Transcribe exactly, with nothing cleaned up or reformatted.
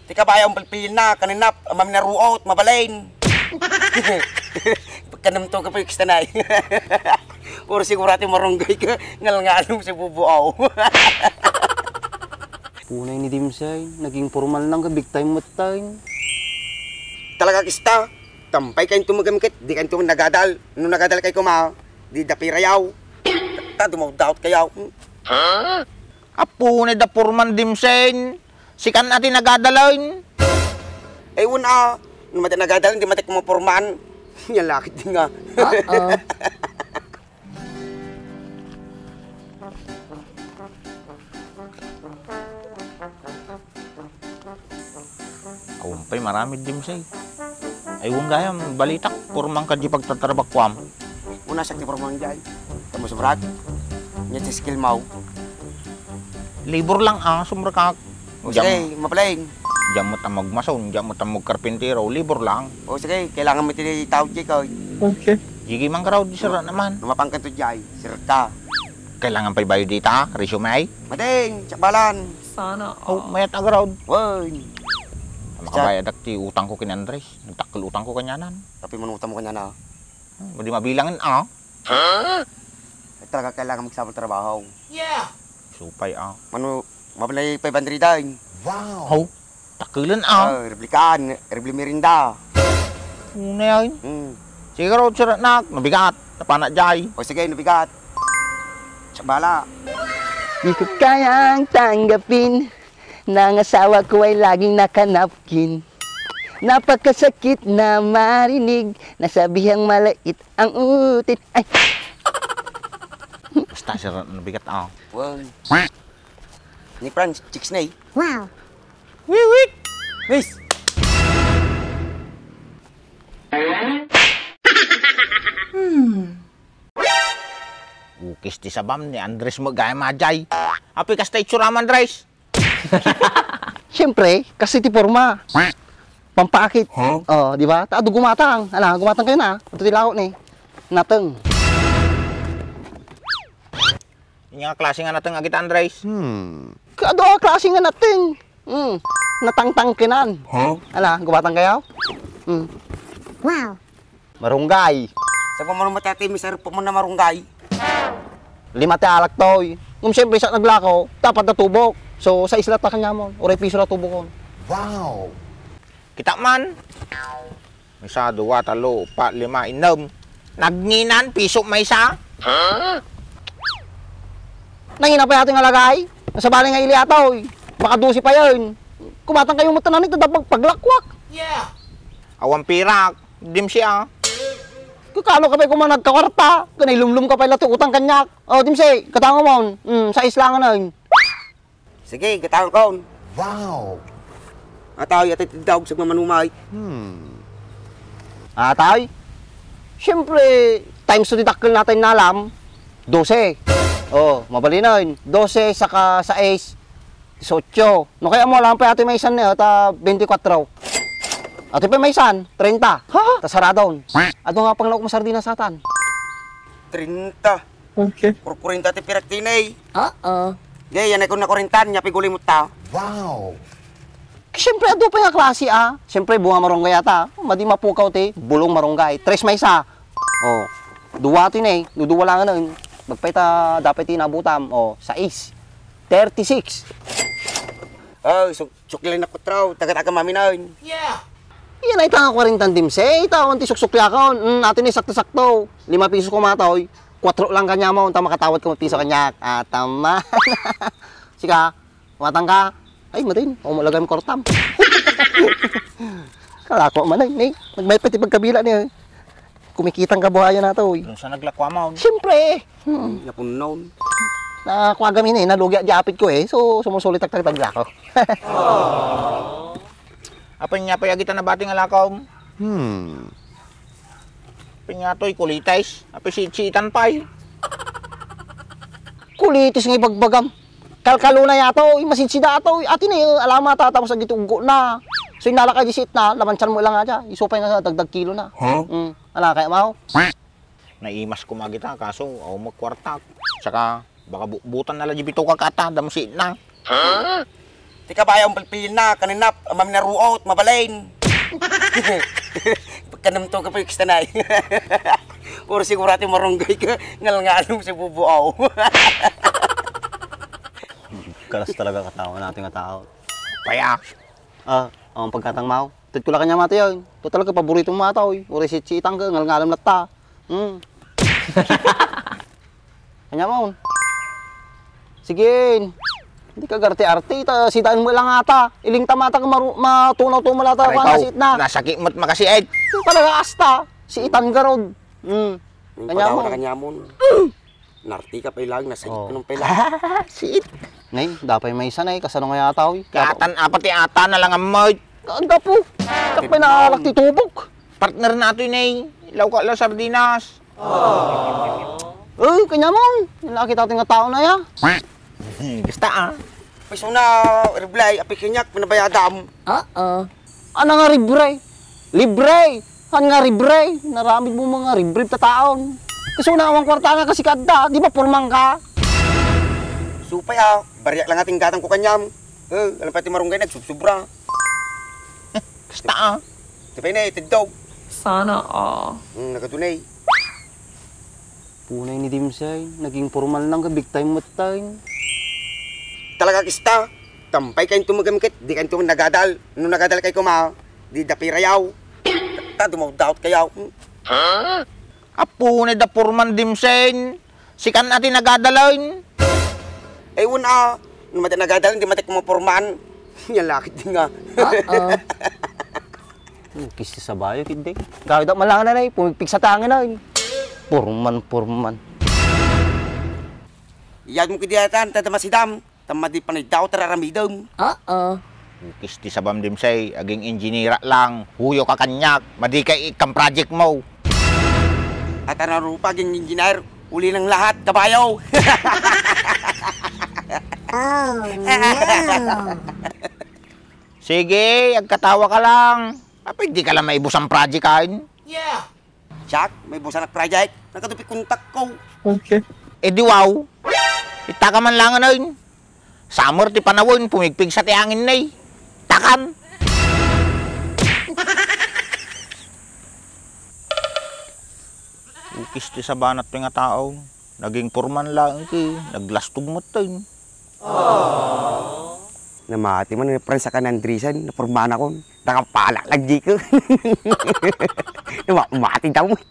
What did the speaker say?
Ti kabayaw, palpilna, kanina, maminaruot, mabalin. Pagkanam to ka pa, ekstanay. Puro sigurado marunggay ka, ngalngalom si bubuaw. Punay ni Dimsay, naging formal lang ka, big time met time. Talaga, kista, tampay kayo tumagamiket, di kayo nagadal. No nagadal kayo kuma, di da pirayaw. Ta, dumawdawt kayo. Apo, ni da formal Dimsay. Sikan a ti nagadalain. Ay, un a. No mati nagadalain, di mati kumaporman. Yan lakit din nga. Oo. Awan pay maramid Dimsay. Ay, wen gayam, balitak, purmang ka di pagtatrabakuam. Una siak ti purmang jay. Kamu sumrak. Nya ti skill mo. Labor lang, ah, sumrakak. O, sige, mapaling. Diyan mo ta magmason, diyan mo ta magkarpintero, labor lang. O, sige, kailangan mo ti tao, Jay, ko. Okay. Jigi man karaw, di sira naman. Lumapang ka to, Jay. Sira ka. Kailangan pa'y bayo dita, resume? Mating, tsakbalan. Sana. Oh, mayat agaraw. Wen. Makabayad ak ti utang ko kin Andres. Nagtakkel utang ko kanyanan. Tapi man utang mo kanyana. Hmm, di mabilangin, ah. Ay, talaga kailangan magsabol trabaho. Yeah. Supay, ah. Mano, mabalay five hundred ay. Wow. How? Takkelen, ah. Ah, reblikan, rebli merinda. Una yan. Hmm. Sige, Rod, sir, nak. Nabigat. Napana, jay. O, sige, nabigat. Siya bala. Di ko kayang tanggapin na ang asawa ko ay laging nakanapkin. Napakasakit na marinig na sabihang malait ang utit. Ay! Basta, sir, nabigat, ah. Wow. Ni Franz, chicks na eh. Wow. Wiwit! Miss! Hmm. Ukis ti sabam ni Andres mo gayam a jay. Apoy kasta itsuram, Andres? Siyempre, kasi ti forma. Pampaakit. Huh? Oh, di ba? Ta, adu gumatang. Ala, gumatang kayo na. Ito ti laho ni. Nateng. Inya nga klase nga nateng agita, Andres? Hmm. Kaadu a klase nga nateng. Hmm. Natangtangkenan. Huh? Ala, gumatang kayo? Hmm. Wow. Marunggay. Sa pamanumatati, misarap mo na marunggay. Lima ti alak toy. Ngem siyempre, sa naglako, dapat natubok. So, sa isla ta kanyamon. Uray piso na tubokon. Wow! Kita man. Isa, dua, talo, upat, lima, innem. Nagnginan, piso maysa. Huh? Nangina pa yata nga lagay. Nasabali nga ili atoy. Baka dose pa yun. Kumatang kayo mo tanan ito, dapat paglakwak. Yeah. Awan pirak. Dimsi, ah. Kukano ka pa'y kuman nagkawarta? Kanay lumlum ka pa'y lati utang kanyak. Oh, Dimsi, katango mo. Hmm, sa islangan na yun. Sige, katango ko. Wow! Atay, atay, tindaog sa mamanumay. Hmm. Atay? Siyempre, times two deductible natin nalam, dose. Oh, mabalin na yun. Dose saka sais, Disiotso. No kaya mo, alam pa ati maisan ni, ta bentikwatro. Ati pa maisan, treinta. Ha? Ta saradon. Adu nga panglaok mo sardinas atan. Treinta. Okay. Kurkurenta ti pirak ti inay. Oo. Gay, yan ay kung nakurentan, nya piguli mo ta. Wow. Siyempre, adu pa nga klase, ah. Siyempre, bunga marunggay ata. Madi mapukaw ti, bulong marunggay. Tres maysa. Oh, dua ti ne, no dua lang ano, magpay ta, dapat ti nabutam, oh, sais. Thirty-six. Oh, suk-, sukli na kutraw, taga-taga maminaw. Yeah. Yan ay tanga kwarenta Dimsi, eh, itawan ti suksukli akon. Mm, ati ni sakto-sakto. Lima piso kumatoy, kwatro lang kanya mo, unta makatawad ka piso kanya. Ah, tama. Sika, Matang ka? Ay, matin. O, malagay mo kortam. Kalako man ay, ni. Nagmayat pa ti pagkabila ni, eh. Kumikitang kabuhayan na to, eh. Nung sa naglakwa mo? Siyempre. Hmm. Napunnon. Nakuha kami ni, nalugi di apit ko, eh. So, sumusulit tagtagtag ako. Apan niya pa yagita na bating alakom? Hmm. Pinyatoy, kulitis. Api si, si Itan pay. Kulitis nga ibagbagam. Kalkaluna yato, imasidsi dato, ati ni, alama ta, tapos agiti uggo na. So, inala ka di si Itna, laman tiyan mo lang aja, isupay nga dagdag kilo na. Huh? Mm, ala kaya mao? Naimas ko magita, kaso, aw magkwartak. Saka, baka bu-, butan na la di bito ka kata, dam si Itna. Huh? Ti kabayo, ang pilpilna, kanina, maminaruot, mabalin. Pagkanam to ka pa, ekstanay. Puro sigurati marunggay ka, ngalngalom si bubuaw. Kalas talaga katao natin nga tao. Paya. Ah, ang pagkatang mao. Ted ko la kanya mati yun. Total ka paborito mo ata, oy. Uri si Chitang ka, ngalngalom latta. Hmm. Kanya mo. Sige. Hindi ka garte-arte, ta, sidaan mo lang ata. Iling tamata ka maru-, matunaw-tunaw ata. Aray, kung ikaw, nasakit na. Nasakit mo't makasiit. Ito talaga asta. Si Itan garod. Hmm. Kanya mo. Kanya mo. Narti ka pa ilag, nasakit ko nung pela. Siit. Nay, dapay maysa, nay, kasano nga yata, oy? Katan apa ti ata na lang amoy. Ang gapo. Takpay na alak ti tubok. Partner na atoy, nay. Ilaw ka lang sardinas. Uy, kanya mo. Yung nakita nga tao na ya. Basta, ah. Pwesto na, Reblay, api kanyak, pinabayadam. Oo. Ano nga libre? Libre! Han nga libre? Naramid mo mga libre ta taon. Kaso na awang kwarta nga kasi kadda, di ba purmang ka? Supay, ah, bariak lang ating gatang ko kanyam. Eh, alam pa ti marunggay nagsubsubra. Basta, ah. Di ba ini, tiddog? Sana all. Hmm, nagadunay. Punay ni Dimsay, naging formal nang big time met time. Talaga kista, tampay kayo tumagam ket, di kayo nagadal. No nagadal kayo kuma, di da pirayaw. Ta dumawdawt kayo. Apo na da formal Dimsay, sikan ati nagadalain. Ay, un a, no mati nagadal, di mati kumaporman. Yan lakit din nga. Oo. Hmm, kisti sa bayo, kiddi. Kawit ak malangan na, eh. Pumigpig sa tangan na, eh. Purman, purman. Iyag mo kiddi atan, tada masidam. Tama di panay daw tararamidem. Oo. Kisti sa bamdem say, aging injinira lang. Huyo ka kanyak. Madi ka ikam project mo. At ano rupa, aging engineer, uli ng lahat, kabayo. Oh, no. Sige, agkatawa ka lang. Apay, di ka lang maibus ang project, kain? Yeah. Jack, may busanak project. Nagkatupi kontak ko. Okay. Eh, di wow. Ita ka man lang, ano, yun? Summer ti panawen, pumigpig sa ti angin, nay. Takan. Ukis ti sabanat ti nga tao. Naging purman laeng ti naglastog met tayo. Namati man ni Prince a Can Andresen, napurman akon. Nakapala lang di ko. Namati daw met.